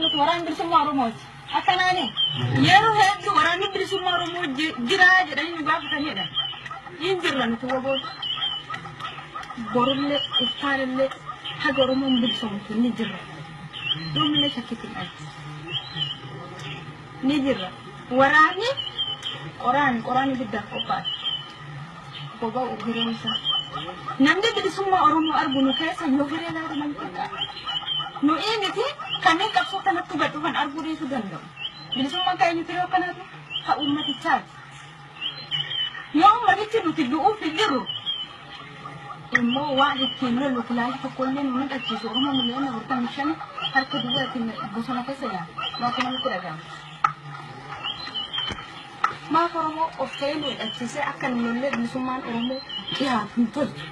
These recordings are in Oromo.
Nuti waraana bilisummaa Oromooti. Akkanaani yeroo hedduu waraanni bilisummaa Oromoo jiraa jedhanii nu gaafatanidha. Hin jirra nuti waboon. Borullee iftaanillee haga Oromoon bilisoomtu ni jirra. Yoomillee shakkitti hin dhalchu. Ni jirra. Waraanni qoraan qoraan ibiddaaf qophaa'e. Boba'u hireen isaa. Namni bilisummaa Oromoo argu nu keessa yoo hiree laata namni xiqqaa. Nu miti kanneen qabsoo kanatti gad dhufan arguu dhiisuu danda'u. Bilisummaan kan eenyuti yoo akkanaatu ha uummatichaati. Yoo uummatichi nuti du'uuf hin jirru immoo waan ittiin lollu kilaasii tokkollee nu hidhachiisu Oromoo miliyoona 45 harka duwwaa ittiin bosona keessa yaa'u. Maaf namatti dhaga'ama. Maaf Oromoo of ta'ee nu hidhachiisee akka nu lollee bilisummaan Oromoo dhiyaatu hin tolchu.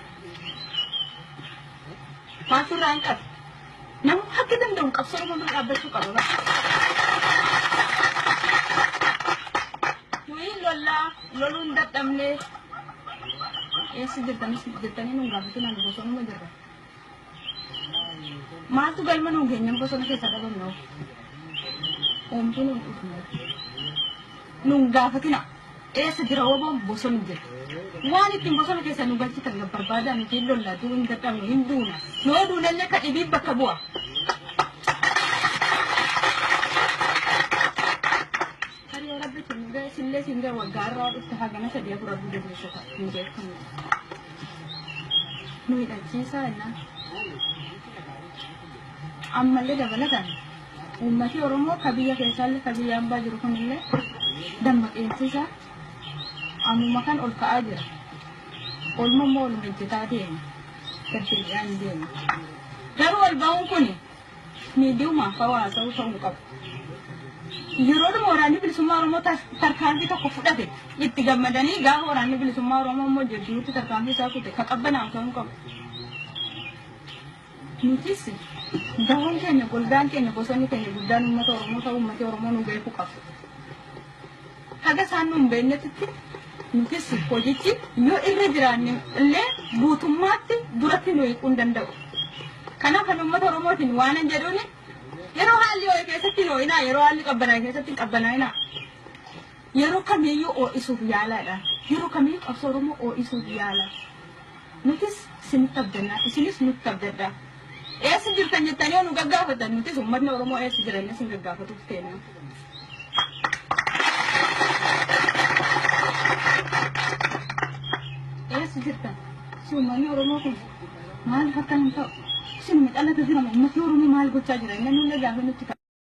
Maaltu irraa hin qabu? Namni haga danda'u qabsoo Oromoo bira dhaabbachuu qaba. Nuyi lollaa loluun dadhabnee eessa jirtanis jettanii nu gaafatin ani bosonuma jirra. Maaltu galma nuun keenyan bosona keessa dhabamne hoo? Oomtuu nuun dhufne. Nuun gaafatina. Eessa jira woboon bosona jira. Waan ittiin bosona keessa nu galchitan barbaadaa nuti hin lollaa du'uu hin dadhabnu hin duuna. Noo duunallee ka dhibii bakka bu'a. Tarii yoo rabbi isin ga'e sillee isin ga'e waggaa irraa dhufte hagana sadii afur arguu dandeessu ta'a. Hin beekamu. Nu hidhachiisaa jennaan. Ammallee dabalataan uummati Oromoo ka biyya keessaallee ka biyya ambaa jiru kunillee dammaqeensi isaa ammuma kan ol ka'aa jira. Olma immoo oluma ejjetaa deema. Gad deebi'aa hin deemu. Garuu ol ba'uun kun miidiyumaaf hawaasa'uu ta'uu hin qabu. Yeroodhuma waraanni bilisummaa Oromoo tarkaanfii tokko fudhate itti gammadanii gaafa waraanni bilisummaa Oromoo immoo jidduutti tarkaanfii isaa kute ka qabbanaa'u ta'uu hin qabu. Nutis gahoon keenya golgaan keenya bosonni keenya guddaan uummata Oromoo ta'uu uummati Oromoo nu beekuu qabu. Haga isaan nu hin beeknetitti nutis hojichi yoo irra jiraanne illee guutummaatti duratti nu hiiquu hin danda'u. Kanaaf kan uummata Oromootiin waan hin jedhuun yeroo haalli ho'e keessatti hin ho'inaa yeroo haalli qabbanaa'e keessatti hin qabbanaa'inaa. Yeroo kamiyyuu ho'isuuf yaalaadha. Yeroo kamiyyuu qabsoo Oromoo ho'isuuf yaala. Nutis isinitti abdannaa isinis nutti abdadhaa. Eessa jirtan jettanii yoo nu gaggaafatan nutis uummatni Oromoo eessa jiran isin gaggaafatuuf teenna. Eessa jirtan? Si uummanni Oromoo kun maaliif akka hin ta'u? Isin mixalata jira uummatni Oromoo maal gochaa jira? Inni nullee gaafa nutti ka'a.